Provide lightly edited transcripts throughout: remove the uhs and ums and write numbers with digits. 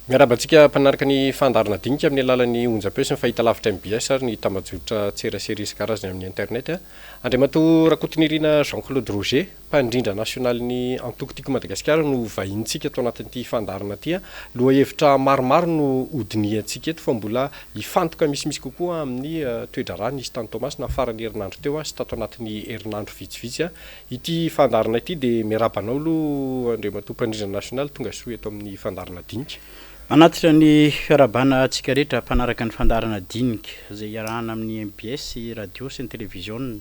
Miarahaba antsika mpanaraka ny fandaharana dinika amin'ny alalan'ny onjam-peo sy ny fahitalavitra mbs ary ny tambajotran-tserasera isan-karazany amin'ny internet. Andriamatoa Rakotonirina Jean Claude Roger, mpandrindra nasionalin'ny antoko Tiako Madagasikara no vahinintsika ato anatin'ity fandaharana ity. Lohahevitra maromaro no hodinihantsika eto fa mbola hifantoka misimisy kokoa amin'ny toe-draharaha nisy tany Toamasina ny faran'ny herinandro teo sy tato anatin'ny herinandro vitsivitsy. Ity fandaharana ity dia miarahaba anao aloha Andriamatoa Mpandrindra Nasionaly tonga soa eto amin'ny fandaharana Dinika. Manatitra ny fiarahabana antsika rehetra mpanaraka ny fandaharana Dinika izay iarahana amin'ny mbs radio sy ny televiziona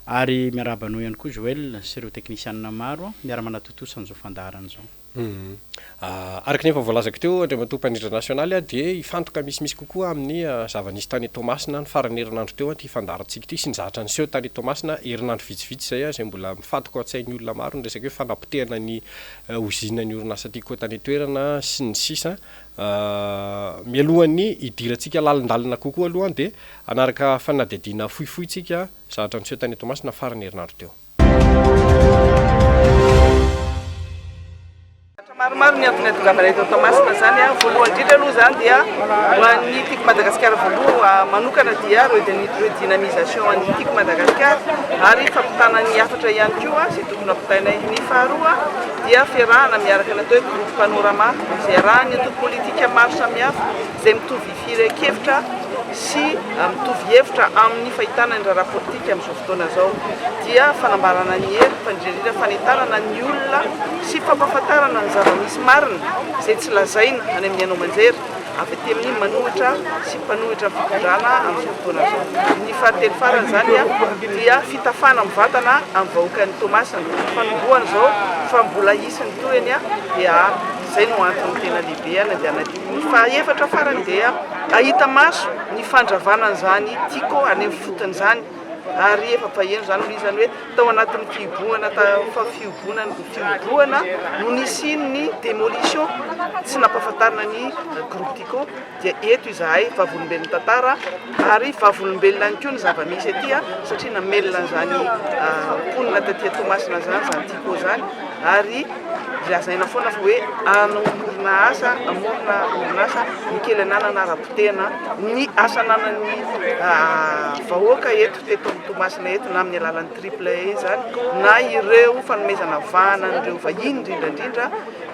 ary miarahaba anao ihany koa Joël sy ireo teknisianina maro miara-manatontosa an'izao fandaharana izao. Araka ny efa voalazako teo, Andriamatoa Mpandrindra Nasionaly, dia hifantoka misimisy kokoa amin'ny zava-nisy tany Toamasina ny faran'ny herinandro teo ity fandaharantsika ity sy ny zavatra niseho tany Toamasina herinandro vitsivitsy izay, izay mbola mifantoka ao an-tsain'ny olona maro ny resaka hoe fanapotehana ny ozinan'ny orinasa Tiko tany an-toerana sy ny sisa. Mialohan'ny hidirantsika lalindalina kokoa aloha dia hanaraka fanadihadiana fohifohy tsika zavatra niseho tany Toamasina faran'ny herinandro teo. Zavatra maromaro ny antony hahatongavana eto Toamasina izany. Voalohany indrindra aloha izany dia ho an'ny Tiako Madagasikara voaloha manokana dia redynamisation an'ny Tiako Madagasikara ary fampitana ny hafatra ihany koa izay tokony hampitainay. Ny faharoa dia fiarahana miaraka ny atao hoe groupe panorama izay iarahan'ny antoko politika maro samihafa izay mitovy firehan-kevitra sy mitovy hevitra amin'ny fahitana ny raharaha politika amin'izao fotoana izao dia fanambarana ny hery fa indrindra indrindra fanentanana ny olona sy fampahafantarana ny zava-misy marina izay tsy lazaina any amin'ny haino aman-jery avy aty amin'ny manohitra sy mpanohitra ny fitondrana amin'izao fotoana izao. Ny fahatelo farany izany dia fitafana mivantana amin'ny vahoakan'i Toamasina. Fanombohana izao fa mbola hisy ny tohiny dia izay no antony tena lehibe nandehanana Ny fahaefatra farany dia hahita maso ny fandravana an'izany Tiko any amin'ny fotony izany ary efa faheno izany hoy izany hoe tao anatin'ny fihibohana fihibohana fihibohana no nisian'ny démolition tsy nampahafantarina ny groupe Tiko dia eto izahay vavolombelon'ny tantara ary vavolombelona ihany koa ny zava-misy aty satria namelona an'izany mponina taty Toamasina izany izany Tiko izany ary lazaina foana fa hoe hanomorona asa, hamorona orinasa ny kely ananana ara-potehana ny asa ananan'ny vahoaka eto teto Toamasina eto na amin'ny alalan'ny triple A izany na ireo fanomezana vahana an'ireo vahiny indrindra indrindra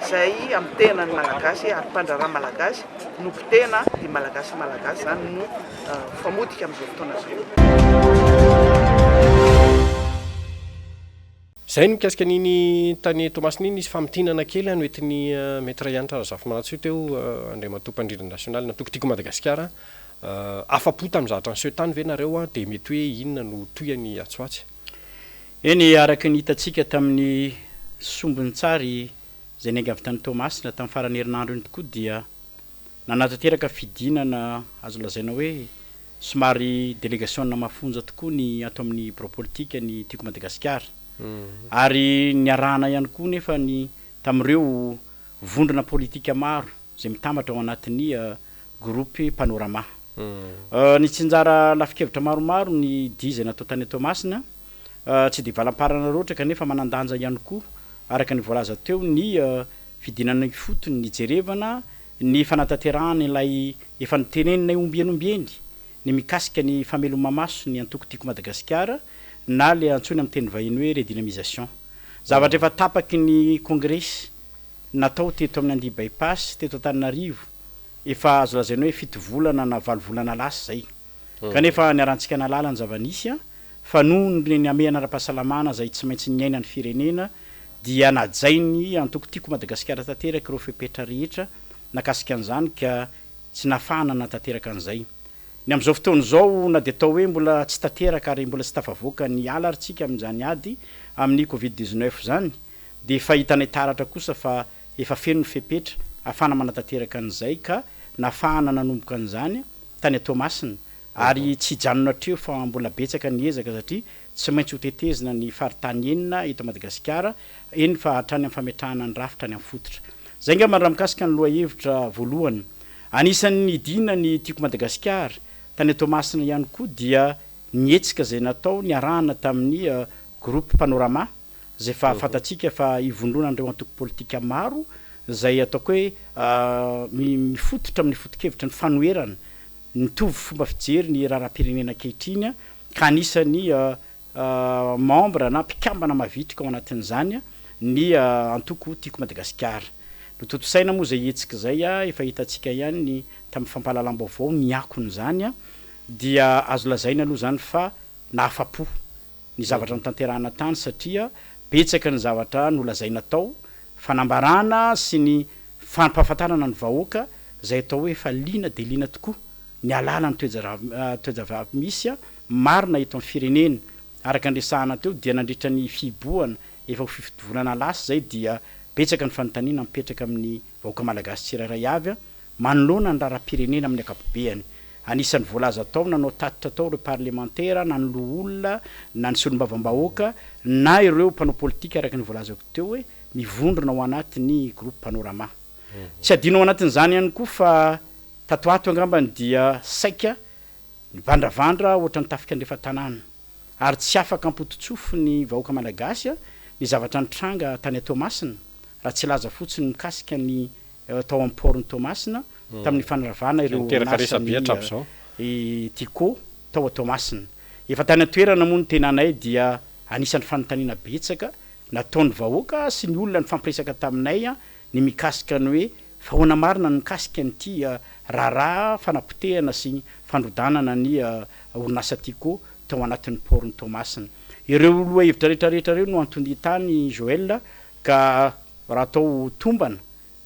izay hamotehana ny Malagasy ary mpandraharaha Malagasy no potehina dia Malagasy Malagasy izany no famotika amin'izao fotoana izao. Izay ny mikasika an'iny tany Toamasina iny, nisy famintinana kely noentin'i Maître Hanitra Razafimanantsoa teo, Andriamatoa Mpandrindra Nasionaly ny Antoko Tiako Madagasikara. Afa-po tamin'ny zavatra niseho tany ve nareo dia mety hoe inona no tohiny atsy ho atsy? Eny, araka ny hitantsika tamin'ny sombin-tsary izay niainga avy tany Toamasina tamin'ny faran'ny herinandro iny tokoa dia nanatanteraka fidinana azo lazaina hoe Somary delegasiona mafonja tokoa ny ato amin'ny birao politika ny Tiako Madagasikara. Ary niarahana ihany koa nefa ny tamin'ireo vondrona politika maro izay mitambatra ao anatin'ny groupe Panorama. Nitsinjara lafin-kevitra maromaro ny dia izay natao tany Toamasina. Tsy dia valamparana loatra kanefa manan-danja ihany koa araka ny voalaza teo ny fidinana ifotony nijerevana Ny fanatanterahana ilay efa noteneninay ombieny ombieny ny mikasika ny fameloma-maso ny antoko Tiako Madagasikara na le antsoina amin'ny teny vahiny hoe redynamisation. Zavatra efa tapaky ny kongresy natao teto amin'ny Andia By-pass teto Antananarivo efa azo lazaina hoe fito volana na valo volana lasa izay. Kanefa niarahantsika nahalala ny zava-nisy fa noho ny hamehana ara-pahasalamana izay tsy maintsy niainan'ny firenena dia najain'ny antoko Tiako Madagasikara tanteraka ireo fepetra rehetra nakasika an'izany ka tsy nahafahana nanatanteraka an'izay. Ny amin'izao fotoana izao na dia atao hoe mbola tsy tanteraka ary mbola tsy tafavoaka ny ala ary tsika amin'izany ady amin'ny covid 19 izany dia efa hitanay taratra kosa fa efa feno ny fepetra ahafahana manatanteraka an'izay ka nahafahana nanomboka an'izany tany Toamasina ary tsy hijanona hatreo fa mbola betsaka ny ezaka satria tsy maintsy hotetezina ny faritany enina eto Madagasikara, eny fa hatrany amin'ny fametrahana ny rafitra any amin'ny fototra. Izay angamba raha mikasika ny lohahevitra voalohany. Anisan'ny nidina ny Tiako Madagasikara tany Toamasina ihany koa dia ny hetsika izay natao niarahana tamin'ny Groupe Panorama izay efa fantatsika fa ivondronan'ireo antoko politika maro. izay ataoko hoe mifototra amin'ny foto-kevitry ny fanoherana mitovy fomba fijery ny raharaham-pirenena ankehitriny ka anisan'ny membre na mpikambana mavitrika ao anatin'izany ny antoko Tiako Madagasikara. Notontosaina moa izay hetsika izay, efa hitantsika ihany ny tamin'ny fampahalalam-baovao ny akon'izany dia azo lazaina aloha izany fa nahafa-po ny zavatra notanterahana tany satria betsaka ny zavatra nolazaina tao, fanambarana sy ny fampahafantarana ny vahoaka izay atao hoe efa liana dia liana tokoa ny hahalala ny toe-java-misy marina eto amin'ny firenena. Araka ny resahana teo dia nandritra ny fihibohana efa ho fifidivolana lasa izay dia betsaka ny fanontaniana mipetraka amin'ny vahoaka malagasy tsirairay avy manoloana ny raharaham-pirenena amin'ny ankapobeany. Anisan'ny voalaza tao, nanao tatitra tao ireo parlemantera, na ny loholona, na ny solombavambahoaka, na ireo mpanao politika araka ny voalazako teo hoe mivondrona ao anatin'ny groupe Panorama. Tsy adino ao anatin'izany ihany koa fa tato ato angambany dia saika nivandravandra ohatran'ny tafika andrefan-tanàna ary tsy afaka ampototsofy ny vahoaka malagasy ny zavatra nitranga tany Toamasina raha tsy hilaza fotsiny mikasika ny tao amin'ny port-n'i Toamasina tamin'ny fanaravana ireo Niteraka orinasa resabe ny hatramin'izao. Tiko tao Toamasina. Efa tany an-toerana moa ny tenanay dia anisan'ny fanontaniana betsaka nataon'ny vahoaka sy ny olona nifampiresaka taminay ny mikasika ny hoe fa ahoana marina ny mikasika an'ity raharaha fanapotehana sy fandrodanana ny orinasa Tiko tao anatin'ny port-n'i Toamasina. Ireo lohahevitra rehetra rehetra ireo no anton-ditany Joël ka raha atao tombana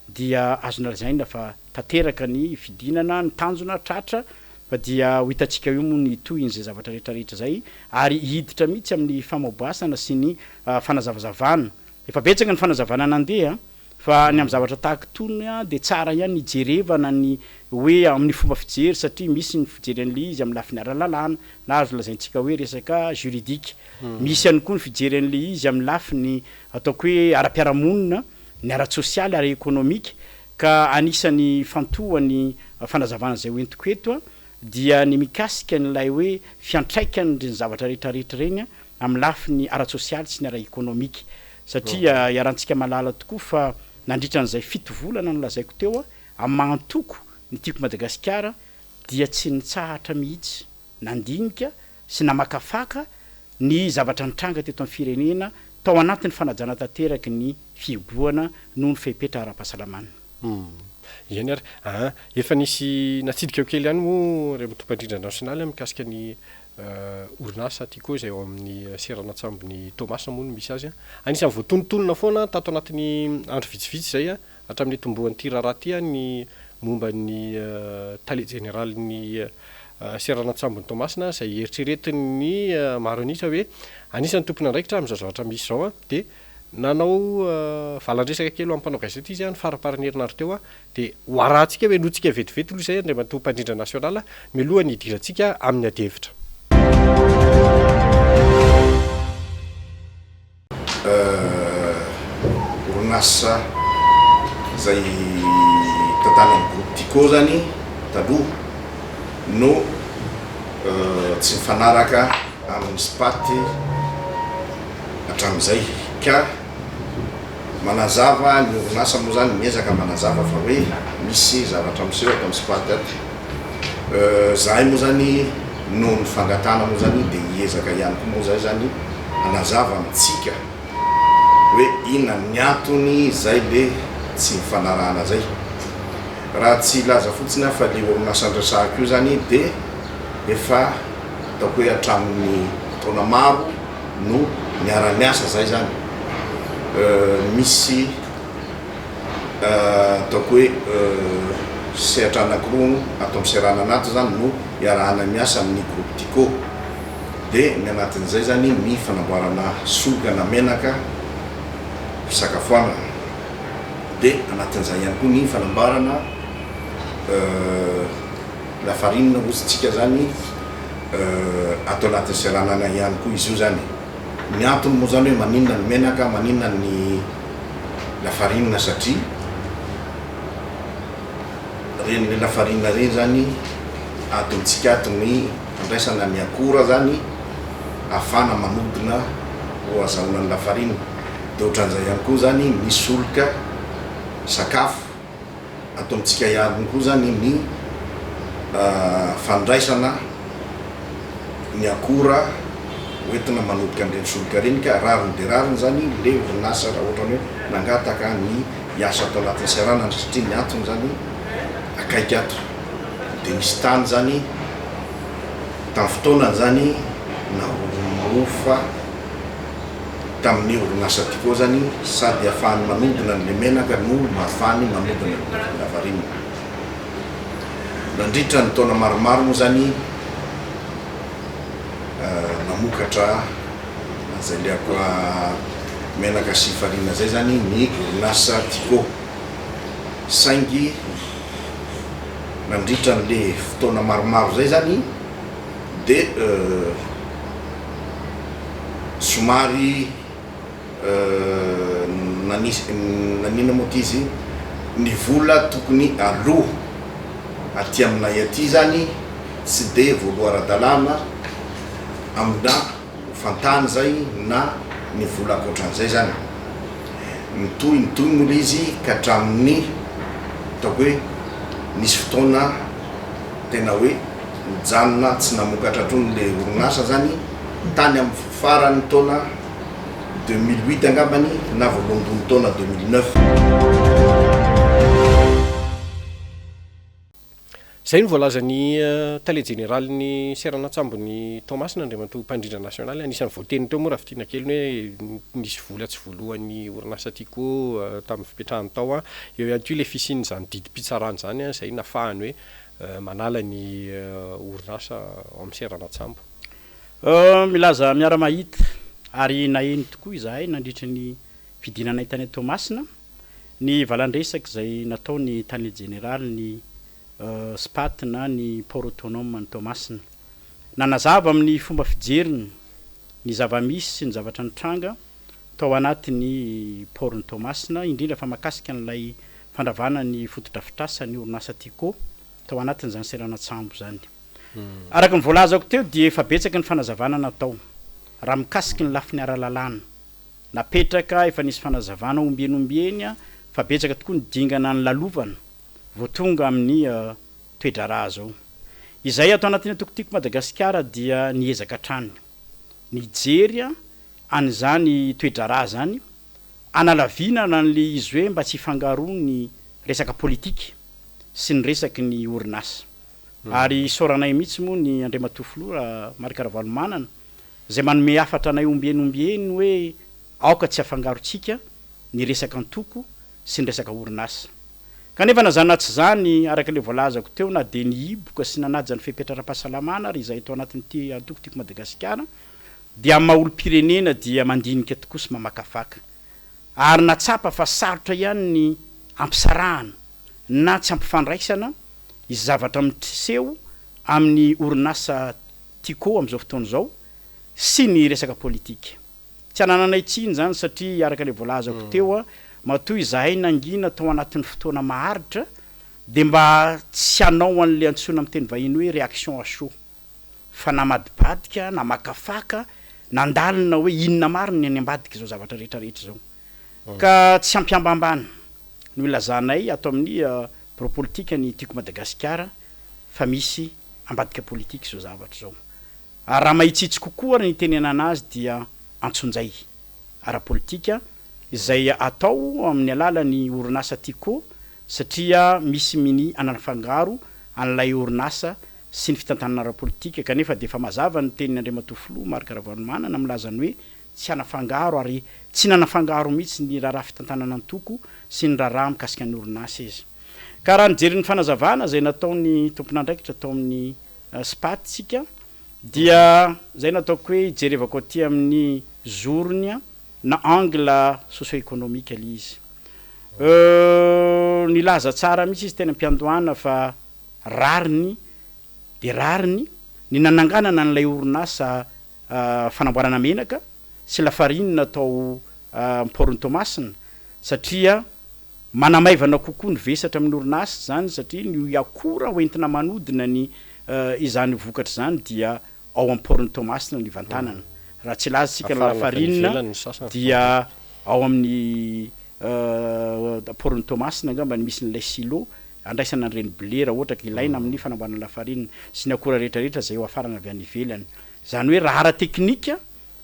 dia azo nolazaina fa tanteraka ny fidinana, ny tanjona tratra fa dia ho hitantsika eo moa ny tohin'izay zavatra rehetra rehetra izay ary hiditra mihitsy amin'ny famaobasana sy ny fanazavazavana. Efa betsaka ny fanazavana nandeha fa ny amin'ny zavatra tahaka itony dia tsara ihany ny hijerevana ny hoe amin'ny fomba fijery satria misy ny fijery an'ilay izy amin'ny lafiny ara-lalàna na azo lazaintsika hoe resaka juridique. Misy ihany koa ny fijery an'ilay izy amin'ny lafiny ataoko hoe ara-piarahamonina ny ara-tsosialy, ara-ekonomika, ka anisan'ny ifantohan'ny fanazavana izay hoentiko eto dia ny mikasika an'ilay hoe fiantraikan'ireny zavatra rehetrarehetra ireny amin'ny lafiny ara-tsosialy sy ny ara-ekonomika. Satria iarahantsika mahalala tokoa fa nandritra an'izay fito volana nolazaiko teo, amin'ny maha antoko ny Tiako Madagasikara dia tsy nitsahatra mihitsy nandinika sy namakafaka ny zavatra nitranga teto amin'ny firenena tao anatin'ny fanajana tanteraky ny fihibohana noho ny fepetra ara-pahasalamana. Humm. Eny ary. Aa. Efa nisy natsidika kely ihany moa Andriamatoa Mpandrindra Nasionaly mikasika ny orinasa Tiko izay ao amin'ny seranan-tsambon'i Toamasina moa no misy azy. Anisan'ny voatonontonona foana tato anatin'ny andro vitsivitsy izay Hatramin'ny nitomboan'ity raharaha ity ny momba ny tale jeneralin'ny seranan-tsambon'i Toamasina izay eritreretin'ny maro an'isa hoe anisan'ny tompon'andraikitra amin'izao zavatra misy izao dia nanao valan-dresaka kely ho an'ny mpanao gazety izy ny faramparan'ny herinandro teo dia ho arahantsika hoe henointsika vetivety aloha izay Andriamatoa Mpandrindra Nasionaly mialohan'ny hidirantsika amin'ny adihevitra. Orinasa izay tantanan'ny groupe Tiko zany taloha no tsy mifanaraka amin'ny Spat hatramin'izay ka manazava ny orinasa moa zany miezaka manazava fa hoe misy zavatra miseho ato amin'ny Spat ato. Zahay moa zany noho ny fangatahana moa zany dia hiezaka ihany koa moa zahay zany hanazava amintsika hoe inona ny antony izay le tsy nifanarahana zay. Raha tsy hilaza fotsiny aho fa le orinasa niresahako io zany dia efa ataoko hoe hatramin'ny taona maro no niara-niasa zay zany. Misy Ataoko hoe sehatra anankiroa ato amin'ny seranana ato izany no iarahana miasa amin'ny groupe Tiko. Dia ny anatin'izay izany ny fanamboarana solika na menaka fisakafoanana. Dia anatin'izay ihany koa ny fanamboarana lafarinina hozy tsika izany ato anatin'ny seranana ihany koa izy io izany. Ny antony moa izany hoe maninona ny menaka, maninona ny lafarinina satria reny le lafarinina reny zany ato amintsika ato ny andraisana ny akora zany ahafahana manodina ho azahoana ny lafarinina de ohatran'izay ihany koa zany ny solika. sakafo, ato amintsika ihany koa zany ny fandraisana ny akora hoentina manodika an'ireny solika ireny ka rariny dia rariny zany le orinasa raha ohatra ny hoe nangataka ny hiasa ato anatin'ny seranana satria ny antony zany akaiky ato dia misy tany zany tamin'ny fotoanany zany nahofa tamin'ny orinasa Tiko zany sady ahafahany manodina an'le menaka no mahafahany manodina ny lafarina. Nandritra ny taona maromaro moa zany namokatra an'izay le menaka sy farine zay zany ny orinasa Tiko saingy nandritra an'le fotoana maromaro zay zany de somary Nanisy nanina moa ty izy, ny vola tokony aloa aty aminay aty zany tsy de voaloa ara-dalàna amina hofan-tany zay na ny vola ankoatran'izay zany. Nitohy nitohy moa le izy ka hatramin'ny ataoko hoe nisy fotoana tena hoe nijanona tsy namokatra intsony le orinasa zany tany amin'ny faran'ny taona 2008 angambany na voalohandohan'ny taona 2009. Izay no voalazan'ny tale jeneralin'ny seranan-tsambon'i Toamasina, Andriamatoa Mpandrindra nasionaly. Anisan'ny voateny teo moa raha fintinina kely ny hoe nisy vola tsy voalohan'ny orinasa Tiko tamin'ny fipetrahany tao. Eo ihany koa ilay fisian'izany didim-pitsarana izany izay nafahany hoe manala ny orinasa ao amin'ny seranan-tsambo. Milaza miara-mahita ary naheno tokoa izahay nandritra ny fidinanay tany Toamasina ny valan-dresaka izay nataon'ny tale jeneralin'ny Spat na ny Port Autonome any Toamasina. Nanazava amin'ny fomba fijeriny ny zava-misy sy ny zavatra nitranga tao anatin'ny Port-n'i Toamasina, indrindra fa mahakasika an'ilay fandravana ny fotodrafitrasan'ny orinasa Tiko tao anatin'izany seranan-tsambo izany. Araka ny voalazako teo dia efa betsaka ny fanazavana natao raha mikasiky ny lafiny ara-lalàna. Napetraka, efa nisy fanazavana ombieny ombieny fa betsaka tokoa ny dingana nilalovana vao tonga amin'ny toe-draharaha zao. Izay ato anatin'ny antoko Tiako Madagasikara dia niezaka hatrany nijery an'izany toe-draharaha zany hanalavinana an'le izy hoe mba tsy hifangaroa ny resaka politika sy ny resaky ny orinasa. Ary isaoranay mihitsy moa ny Andriamatoa Filoha Marc Ravalomanana izay manome hafatra anay ombieny ombieny hoe aoka tsy hafangarontsika ny resaka antoko sy ny resaka orinasa. Kanefa na izany na tsy izany, araka ilay voalazako teo, na dia nihiboka sy nanaja ny fepetra ara-pahasalamana ary izahay tao anatin'ity antoko Tiako Madagasikara dia amin'ny maha olom-pirenena dia mandinika tokoa sy mamakafaka ary nahatsapa fa sarotra ihany ny ampisarahana na tsy ampifandraisana izay zavatra miseho amin'ny orinasa Tiko amin'izao fotoana izao sy ny resaka politika. Tsy anananay tsiny izany satria araka ilay voalazako teo, matoa izahay nangina tao anatin'ny fotoana maharitra dia mba tsy hanao an'ilay antsoina amin'ny teny vahiny hoe réaction à chaud fa namadibadika, namakafaka, nandalina hoe inona marina ny any ambadik'izao zavatra rehetra rehetra izao. Ka tsy hampiambambana no ilazanay ato amin'ny birao politika ny Tiako Madagasikara fa misy ambadika politika izao zavatra izao. Ary raha mahitsitsy kokoa ary ny itenenana azy dia antsonjay ara-politika izay atao amin'ny alalan'ny orinasa Tiko satria misy minia anafangaro an'ilay orinasa sy ny fitantanana ara-politika kanefa dia efa mazava ny tenin'ny Andriamatoa Filoha Marc Ravalomanana milaza ny hoe tsy hanafangaro ary tsy nanafangaro mihitsy ny raharaha fitantanana antoko sy ny raharaha mikasika ny orinasa izy. Ka raha nijery ny fanazavana izay nataon'ny tompon'andraikitra tao amin'ny Spat isika dia izay no ataoko hoe hijerevako aty amin'ny zorony na angle socio-economique ilay izy. Nilaza tsara mihitsy izy teny am-piandohana fa rariny dia rariny ny nananganana an'ilay orinasa fanamboarana menaka sy lafarinina tao Port-n'i Toamasina satria manamaivana kokoa ny vesatra amin'ny orinasa izany satria ny akora hoentina manodina ny izany vokatra izany dia ao amin'ny Port-n'i Toamasina no ivantanana. Raha tsy hilaza isika ny lafarinina dia ao amin'ny. Port-n'i Toamasina angamba no misy an'ilay silo andraisana an'ireny blé raha ohatra ka ilaina amin'ny fanamboarana lafarinina sy ny akora rehetra rehetra izay ho afarana avy any ivelany. Izany hoe raha ara-teknika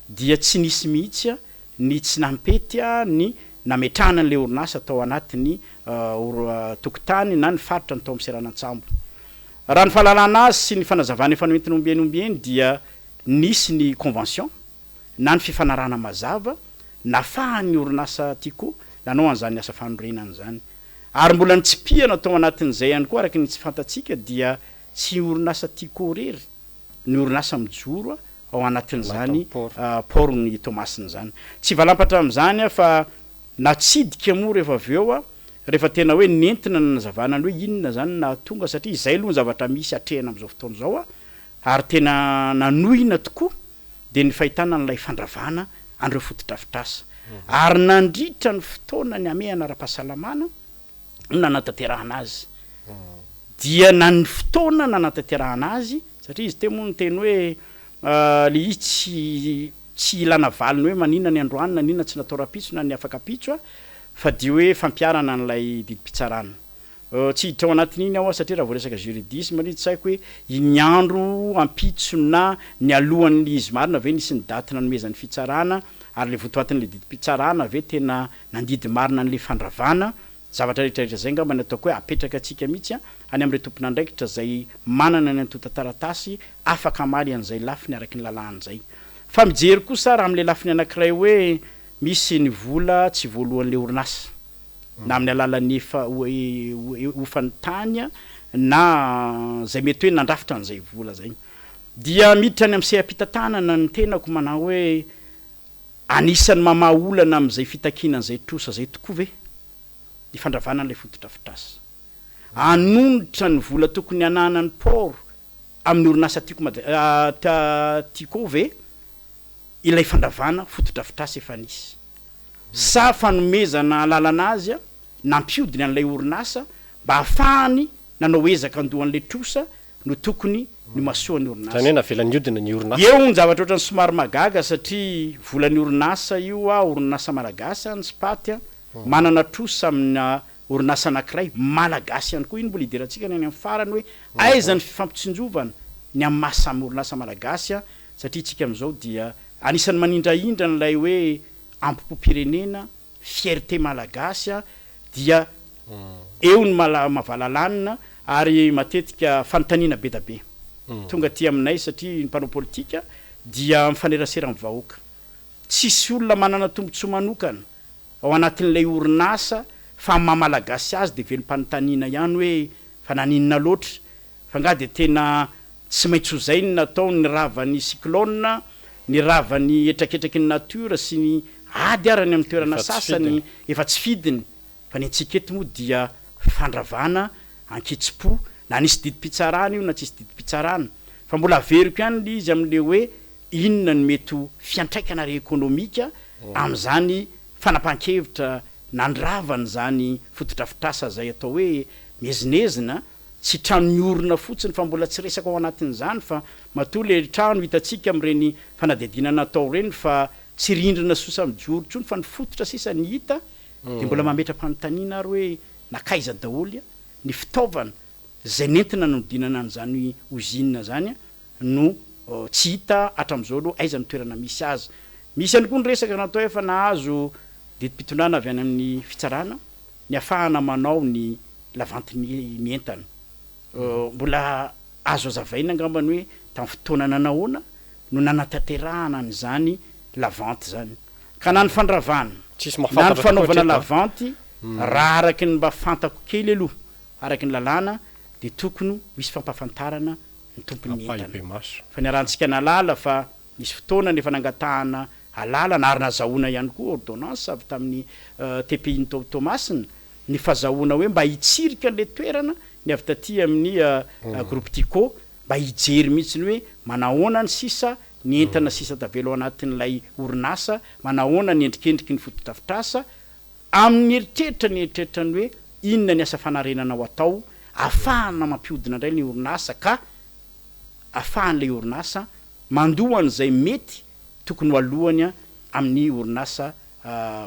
dia tsy nisy mihitsy ny tsy nampety ny nametrahana an'ilay orinasa tao anatin'ny tokotany na ny faritra ny tao amin'ny seranan-tsambo. Raha ny fahalalana azy sy ny fanazavana efa noentina ombieny ombieny dia nisy ny convention na ny fifanarahana mazava nafahan'ny orinasa Tiko nanao an'izany asa fanorenana izany. Ary mbola nitsipihana tao anatin'izay ihany koa araka ny tsy fantatsika dia tsy orinasa Tiko irery ny orinasa mijoro ao anatin'izany port-n'i Toamasina izany. Tsy hivalampatra amin'izany aho fa natsidika moa rehefa avy eo rehefa tena hoe nentina nanazavana ny hoe inona izany no nahatonga satria izay aloha ny zavatra misy atrehina amin'izao fotoana izao ary tena nanohina tokoa dia ny fahitana an'ilay fandravana an'ireo fotodrafitrasa ary nandritra ny fotoana ny hamehana ara-pahasalamana no nanatanterahana azy dia na ny fotoana nanatanterahana azy satria izy teo moa niteny hoe le izy tsy tsy ilana valiny hoe maninona ny androany naninona tsy natao rahampitso na ny afak'ampitso fa dia hoe fampiharana an'ilay didim-pitsarana. Tsy hiditra ao anatin'iny aho satria raha vao resaka juridisme aloha tsy haiko hoe iny andro ampitso na ny alohan'ilay izy marina ve nisy ny daty nanomezan'ny fitsarana ary ilay votoatin'ilay didim-pitsarana ve tena nandidy marina an'ilay fandravana zavatra rehetra rehetra izay angamba ny ataoko hoe apetraka antsika mihitsy any amin'ireo tompon'andraikitra izay manana ny antontan-taratasy afaka hamaly an'izay lafiny araky ny lalàna izay fa mijery kosa raha amin'ilay lafiny anankiray hoe misy ny vola tsy voalohan'ilay orinasa na amin'ny alalan'ny efa hofan'ny tany na izay mety hoe nandrafitra an'izay vola izay. Dia miditra any amin'ny seha-pitantanana ny tenako manao hoe anisan'ny mamaha olana amin'izay fitakiana an'izay trosa izay tokoa ve ny fandravana an'ilay fotodrafitrasa? Hanonitra ny vola tokony hananan'ny port amin'ny orinasa Tiko Mada- Tiko ve ilay fandravana fotodrafitrasa efa nisy? Sa fanomezana alalana azy nampiodiny an'ilay orinasa mba hahafahany nanao ezaka handoa an'ilay trosa no tokony nimasoan'ny orinasa? Izany hoe navela niodina ny orinasa. Eo ny zavatra ohatran'ny somary mahagaga satria volan'ny orinasa io, orinasa malagasy ny Spat, manana trosa amina orinasa anankiray malagasy ihany koa, iny mbola hidirantsika ny any amin'ny farany hoe aiza ny fifampitsinjovana ny amin'ny maha samy orinasa malagasy satria isika amin'izao dia anisan'ny manindrahindra an'ilay hoe ampompom-pirenena, fierté malagasy dia eo ny mavalalanina ary matetika fanontaniana be da be tonga aty aminay satria ny mpanao politika dia mifanerasera amin'ny vahoaka. Tsisy olona manana tombotsoa manokana ao anatin'ilay orinasa fa amin'ny maha malagasy azy dia velom-panontaniana ihany hoe fa naninona loatra Fa nga dia tena tsy maintsy ho zay ny natao ny ravan'ny cyclone, ny ravan'ny hetraketraky ny nature sy ny ady ara any amin'ny toerana Efa tsy sasany fidiny. efa tsy fidiny fa ny antsika eto moa dia fandravana ankitsim-po na nisy didim-pitsarana io na tsisy didim-pitsarana fa mbola averiko ihany le izy amin'le hoe inona no mety ho fiantraikana ara-ekonomika amin'izany fanapahan-kevitra nandravana izany fotodrafitrasa izay atao hoe miezinezina Tsy trano miorina fotsiny fa mbola tsy resaka ao anatin'izany fa matoa le trano hitantsika amin'ireny fanadihadiana natao ireny fa tsy rindrina sosa mijoro intsony fa ny fototra sisa ny hita dia mbola mametra-panontaniana ary hoe nankaiza daholo ny fitaovana izay nentina nanodinana an'izany ozinina izany no tsy hita hatramin'izao aloha aiza ny toerana misy azy. Misy ihany koa ny resaka natao efa nahazo didim-pitondrana avy any amin'ny fitsarana ny afahana manao ny lavanty ny entana. Mbola azo azavaina angamba ny hoe tamin'ny fotoana nanahoana no nanatanterahana an'izany lavanty izany. Ka na ny fandravana Tsisy na ny mahafantatra tokoa fanaovana hatreto an. lavanty raha araky ny mba fantako kely aloha, araky ny lalàna dia tokony hisy fampahafantarana ny tompon'ny entana. Ampahibemaso. Fa niarahantsika nahalala fa Nisy fotoana efa nangatahana alalana ary nazahoana ihany koa ordonnance avy tamin'ny TPI-n'i Toamasina ny fazahoana hoe mba hitsirika an'ilay toerana ny avy taty amin'ny groupe Tiko mba hijery mihitsy ny hoe manahoana ny sisa ny entana sisa tavela ao anatin'ilay orinasa, manahoana ny endrikendriky ny fotodrafitrasa amin'ny eritreritra ny eritreritra ny hoe inona ny asa fanarenana ho atao afahana mampihodina indray ny orinasa ka afahan'ilay orinasa mandoa an'izay mety tokony ho alohany amin'ny orinasa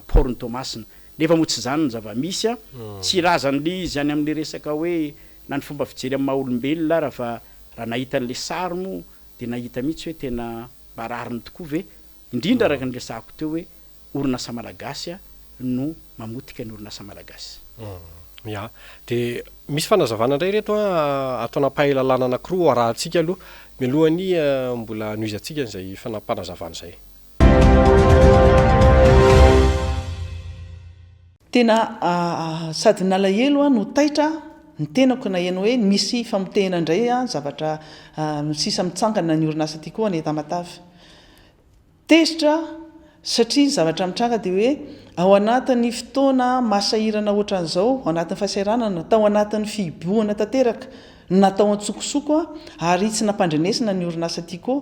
Port-n'i Toamasina. Nefa moa tsy izany ny zava-misy a! Tsy razan'le izy any amin'le resaka hoe na ny fomba fijery amin'ny maha olombelona ara fa raha nahita an'le sary moa dia nahita mihitsy hoe tena mba rariny tokoa ve? Indrindra araka ny resahako teo hoe orinasa malagasy no mamotika ny orinasa malagasy. Ya. Dia misy fanazavana indray ireto an, ataona mpahay lalàna anankiroa ho arahantsika aloha mialohan'ny mbola hanohizantsika an'izay fanampanazavana izay. Tena sady nalahelo aho no taitra ny tenako naheno hoe misy famotehina indray zavatra sisa mitsangana ny orinasa Tiko any Tamatave. Tezitra aho satria ny zavatra mitranga dia hoe ao anatin'ny fotoana mahasahirana ohatran'izao, ao anatin'ny fahasahiranana, tao anatin'ny fihibohana tanteraka, natao an-tsokosoko ary tsy nampandrenesina ny orinasa Tiko,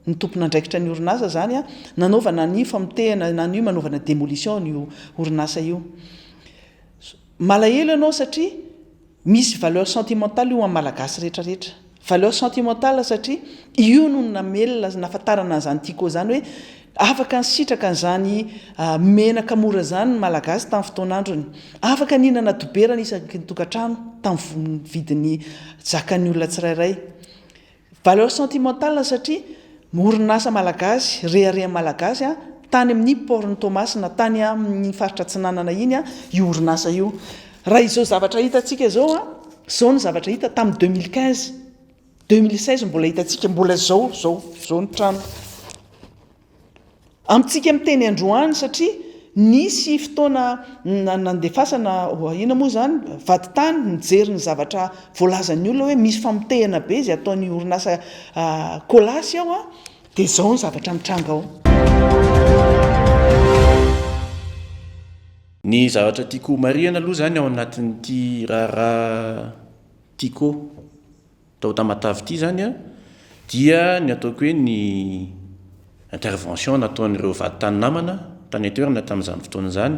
ny tompon'andraikitra ny orinasa izany nanaovana ny famotehana na ny manaovana demolition an'io orinasa io. Malahelo ianao satria misy valeur sentimentale io amin'ny Malagasy rehetra rehetra. Valeur sentimentale satria io no namelona sy nahafantarana an'izany Tiko izany hoe afaka nisitraka an'izany menaka mora izany ny Malagasy tamin'ny fotoan'androny. Afaka nihinana doberana isaky ny tokantrano tamin'ny vidiny zakan'ny olona tsirairay. Valeur sentimentale satria orinasa malagasy, rehareha malagasy tany amin'ny port-n'i Toamasina, tany amin'ny faritra atsinanana iny io orinasa io. Raha izao zavatra hitantsika izao, izao ny zavatra hita tamin'ny 2015, 2016 mbola hitantsika, mbola izao, izao, izao ny trano. Amintsika miteny androany satria nisy fotoana nandefasana inona moa izany, vadintany nijery ny zavatra voalazan'ny olona hoe misy famotehana be izay ataon'ny orinasa Colas ao an, dia izao ny zavatra mitranga ao. Ny zavatra tiako homarihana aloha izany ao anatin'ity raharaha Tiko Tao Tamatave ity izany dia ny ataoko hoe ny intervention nataon'ireo vadintany namana tany an-toerana tamin'izany fotoana izany,